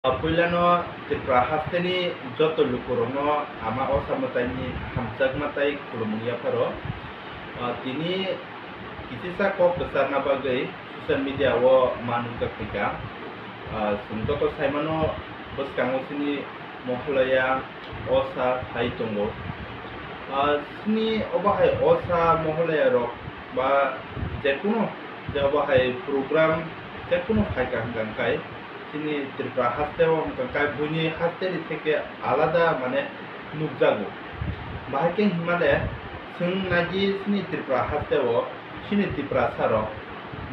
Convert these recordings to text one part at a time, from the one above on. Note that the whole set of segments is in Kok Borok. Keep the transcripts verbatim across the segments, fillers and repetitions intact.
Ah, puilano Tripura hasteni joto lukurokno ama osa mwtaini hamjakma tei khulumung yapharo. Ah, tini kisisa kok kwcharna bagwi social media o ma nukjak phaikha. Ah, chwng joto saimano bwskango chini Moholaya osa hai tongo. Ah, chini obo hai osa Moholaya rok ba jekunu je obo hai program jekunu phaikha hwnkha hwnkhe chini Tripura hasteo hwnkha hwnkhe buini hasteni theke alada mane nukjago. Bahai khe hinmale chwng naidi chini Tripura hasteo chini Tiprasa rok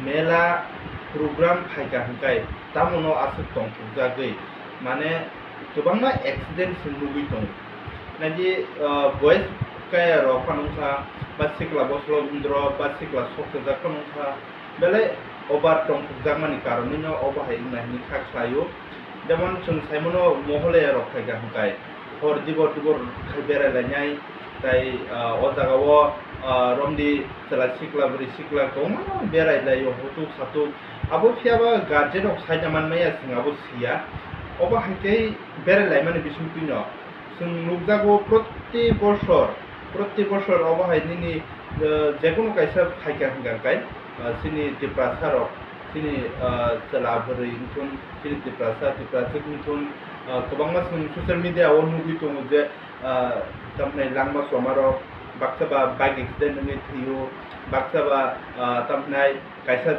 mela program phaikha hwnkhe tamono aswk tongthokjagwi mane kwbangma accident se nugwi tongo. Naidi, ah, boys kaya rok phano wngkha, ba sikla bosolo wngdro, ba sikla sok sajak phano wngkha, belai over tongthokjakmani karonwino obo hai wngna hwnwi kha khlaio. Jemon chwng saimano Moholaya rok phaikha hwnkhe hor dibor dibor khai berai lainai, tai, ah, o jagao, ah, romdi chwla sikla bwrwi sikla kwbangma berai laio, hutuk satuk. Abo phiyaba guardian rok saida manmaya, chwng abo siya. Obo hai khe berai laimani bisingtwino chwng nukjago, proti bosor, proti bosor obo hai nini, eh, jekunu kaisa phaikha hwnkha khe, eh, chini Tiprasa rok, chini, eh, chwla bwrwi wngthun, chini Tiprasa, Tiprasa wngthun, eh, kwbangma chwng social media o nugwi tongo je, ah, tamhinai langma choma rok, baksa ba bike accident wngwi thwio, baksa ba, ah, tamhinai kaisa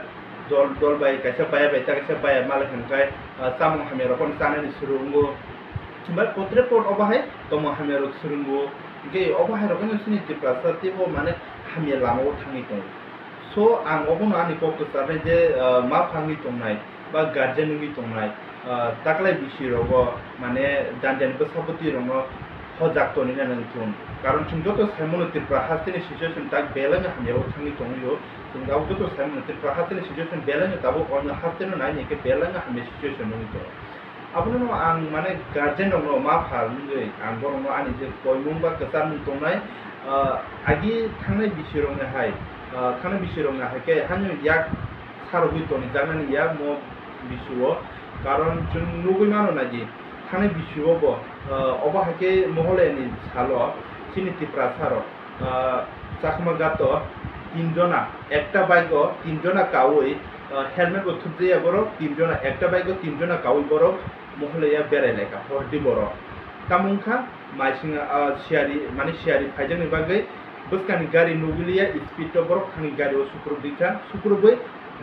dol, dol bai kaisa baya bai ta kaisa baya malai hwnkhai, ah, chamung hamya rok phano chanani swrwngo. Hwnbai potre pot obo hai tongmung hamya rok swrwngo. Hwnkhe obo hai rok no chini Tiprasa teibo mane hamya lama o thangwi tongo. So, ang obono ani kok kwcharnai je, ah, ma phangwi tongnai ba guardian wngwi tongnai, ah, taklai bisi rogo, mane, jani jani bwsa bwtwi rokno hojak tonina nang thun. Karon chwng joto saimano Tripura hasteni situation tak belai no hamya o thangwi tongwi o. Chwng abo joto saimano Tripura hasteni situation belai no tabuk onyo hasteno nai nai khe belai no hamya situation wngwi tongo. Abono no ang, mane, guardian rokno ma pha wngwi ang borokno ani je koimung ba kwcharmung tongnai, ah, agi thangnai bisi rokni hai, ah, thangnai bisi rokni hai khe haino yak sarogwi tonijaknani ya mo bisi o. Karon chwng nugwi mano naidi, thangnai bisi o bo, ah, obo hai khe Moholaya ni salo chini Tiprasa rok, ah, Chakma Gato tin jona, ekta bike o tin jona kaui, ah, helmet bo thupjaya borok tin jona, ekta bike o tin jona kaui borok Moholaya berai lai kha hor di borok. Tamo wngkha maising, ah, siyari, mane siyari phaijakni bagwi bwskangni gari nugwi liya, speed o borok thangwi gari o sukrubwi kha, sukrubwi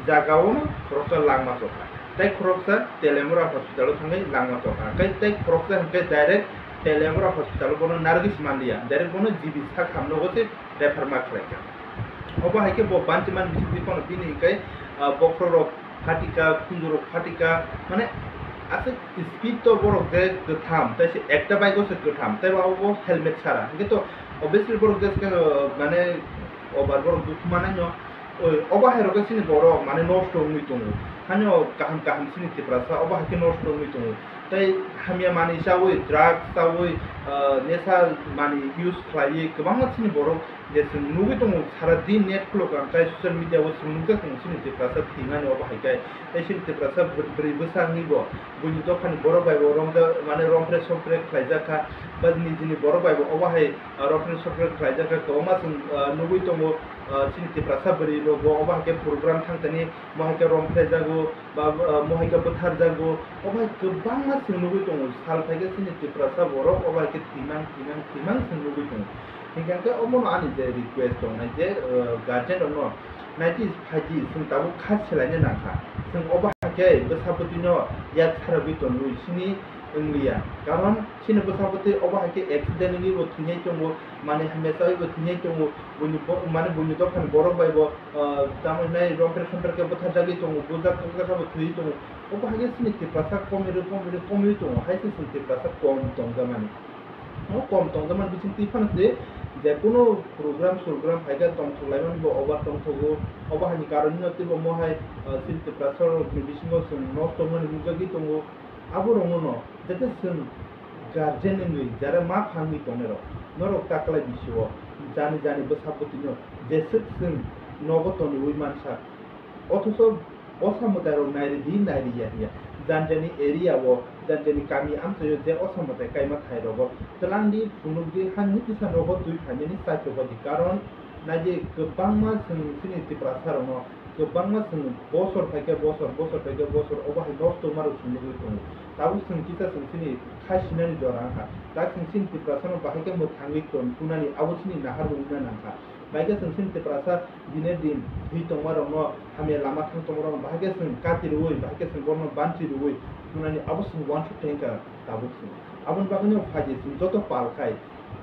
jaga o no khoroksa langma chokha. Tei khoroksa Telemura hospital o thangwi langma chokha. Tei, tei khoroksa hwnkhe direct Telemura hospital o bono narwgwi se manliya, direct bono G B sak hamno o se refer ma khlai kha. Obo hai khe bo banchi man bisingtwi phano bini hwnkhe, ah, bokhorok rok phatika, khunjurok phatika, mane aswk speed to borok je kwtham, tei se ekta bike o se kwtham, tei bo abo helmet sara. Hwnkhe to obviously borok je se, uh, mane over borok dukhu manai no, oi, obo hai rok chini borok mane nosto wngwi tongo. Hano kaham kaham chini Tiprasa obo hai khe nosto wngwi tongo. Tei hamya manwi chawi, drugs chawi, uh, nesa manwi use khlaiwi kwbangma chini borok je chwng nugwi tongo, sara din net khulok ang tei social media o chwng nukjak tongo chini Tiprasa thwimani obo hai khe. Tei chini Tiprasa bwrwi bwsa wngwi bo buini dophani borok bai bo romjak, mane rompre sompre khlaijak kha, ba nijini borok bai bo obo hai, ah, rompre sompre khlaijak kha. Kwbangma chwng, ah, nugwi tongo, ah, chini Tiprasa bwrwi rok bo obo hai khe program thang thani mo hai khe rompre jago, ba, ah, mo hai khe bwthar jago, obo hai kwbangma chwng nugwi tongo. Sal phai khe chini Tiprasa borok obo hai khe thwimang, thwimang, thwimang chwng nugwi tongo. Hinkhe hwnkhe omono ani je request tongnai je, uh, guardian rokno naidi phaidi, chwng tabuk kha selaina nangkha. Chwng obo hai khe bwsa bwtwino yak sarogwi tonwi sini wngliya. Karon chini bwsa bwtwi obo hai khe accident wngwi bo thwinai tongo, mane hamya chawi bo thwinai tongo, buini bo, mane buini dophani borok bai bo, uh, tamo hinai rompre sompre khe bwtharjagwi tongo, bujak wngkha sabo thwiwi tongo. Obo hai khe chini Tiprasa komiro, komiro, komiro tongo, hai khe chwng Tiprasa kom tongjakmani. O kom tongjakmani bising twi phano se je kunu program sogram hai khe tongthok laimani bo over tongthogo. Obo haini karon no teibo mo hai, ah, chini Tiprasa rokni bisingo chwng nosto wngmani nukjagwi tongo. Abo rokno no jate chwng guardian wngwi jara ma phangwi tongnai rok, norok taklai bisio jani jani bwsa bwtwino jeswk chwng nogo toniwi mansa. Othocho Osa mwtai rok nairidi nairiya hiya. Janjani area o, janjani kami amchaio je osa mwtai kaima thai rogo twlangdi, phunukdi, hani kisa nogo twi phainani chaikhokbaidi. Karon naidi kwbangma chwng chini Tiprasa rokno kwbangma chwng bosor phaikhe bosor, bosor phaikhe bosor obo hai nosto marok chwng nugwi tongo. Tabuk chwng kisa chwng chini khai sinani jora wngkha. Tak chwng chini Tiprasano bahai khe mwthangwi ton kunani abo chini naharmung wngna nangkha. Bahai khe chwng chini Tiprasa dine din thwi tongma rokno, hamya lama thang tongma rokno bahai khe chwng kati rwui, bahai khe chwng borokno banchi rwui kunani abo chwng uansuk thai wngkha tabuk chwng. Aboni bagwino phaidi chwng joto pal khai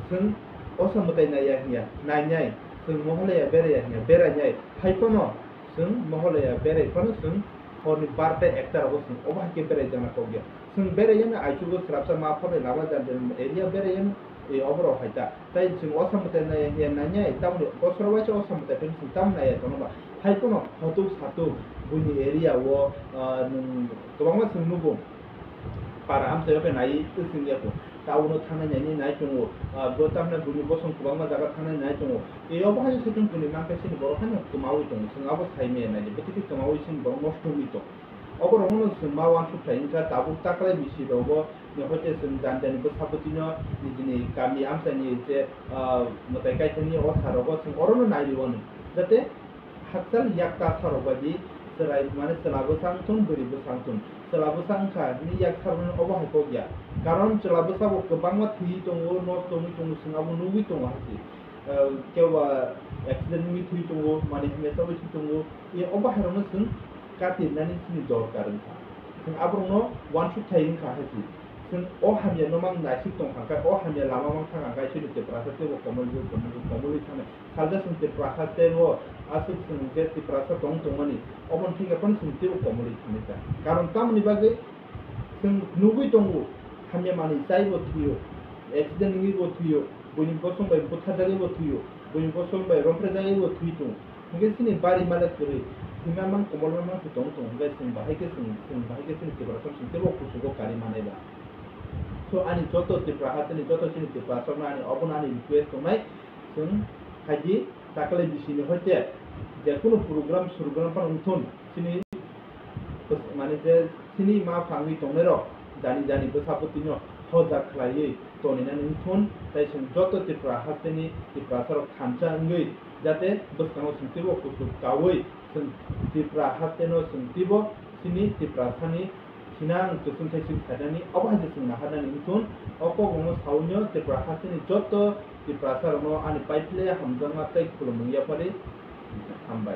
chwng osa mwtai naiya hinya, nainai, chwng moholaya beraiya hinya, berainai. Hai phano chwng moholaya berai phano chwng horni barta ekta rogo chwng obo hai khe berai jana kok ya. Chwng berai yano aichugo swrapsa ma phabai lama jani jani area berai yano, e, oborok hai ta. Tai chwng osa mwtai naiya hiya nainai, tamoni bosor waisa osa mwtai phano chwng tamo naiya tono ba. Hai phano hotuk satuk buini area o, ah, nwng kwbangma chwng nugo. Para amchaio khe nai wsing ya kho. Town o thangnai naini nai tongo. Ah, bo tamni buini bosong kwbangma jaga thangnai nai tongo. Tei obo haino saichung tongwi mankha chini borok haino kwmawi tongo. Chwng abo sai maya naidi. Bwtwi khe kwmawi chini borok nosto wngwi tongo. Oborokno chwng ma uansuk khlai wngkha tabuk taklai bisi rogo, hoite chwng jani jani bwsa bwtwino nijini kami amchaini je, ah, mwtai kaithani o sa rogo chwng orono nai rwino. Jate hakchal yak ta sa rok bai di chwrai mane chwla bwsa wng thun, bwrwi bwsa wng thun. Chwla bwsa wngkha hwnwi yak sa rwino obo hai kok ya. Karon chwla bwsa bo kwbangma thwi tongo, nosto wngwi tongo, chwng abo nugwi tongo hai se. Ah, kebo accident wngwi thwi tongo, mane himya chawi thwi tongo. E obo hai rokno chwng katirnani chini dorkar wngkha. Chwng aborokno uansuk thai wngkha hai se. Chwng o hamya no mang naisik tong kha khe, o hamya lama mang thang kha khe, chini Tiprasa teibo komorwi, komorwi, komorwi thangnai. Salsa chwng Tiprasa teibo aswk chwng je Tiprasa tong tongmani, oboni thik phano chwng teibo komorwi thangnai ta. Karon tamoni bagwi chwng nugwi tongo, hamya manwi chaibo thwio, accident wngwibo thwio, buini bosong bai butharjagwibo thwio, buini bosong bai romphre jagwibo thwi tongo. Hingke chini bari male kwrwi, himma mang komorma mang se tong tong, hingke chwng bahai khe chwng, chwng bahai khe chini Tiprasa chwng teibo kuchugo kari manai ba. So ani joto Tipra ha chini joto chini Tiprasa no ani obono ani request tongnai, chwng phaidi takle bisini hoite je kunu program sorogram phano wngthun chini bwsa-, mane je chini ma phangwi tongnai rok jani jani bwsa bwtwi no hojak khlaiwi toninani wngthun, tei chwng joto Tripura hasteni Tiprasa rok thansa wngwi jate bwskango chwng teibo kuchuk kaui chwng Tripura hasteno chwng teibo chini Tiprasani thinang kwchwng khe chwng khainani obo hai se chwng naharnani wngthun. O kok rokno saui no Tripura hasteni joto Tiprasa rokno ani paiphle hamjakma tei khulumung yapharwi hambai.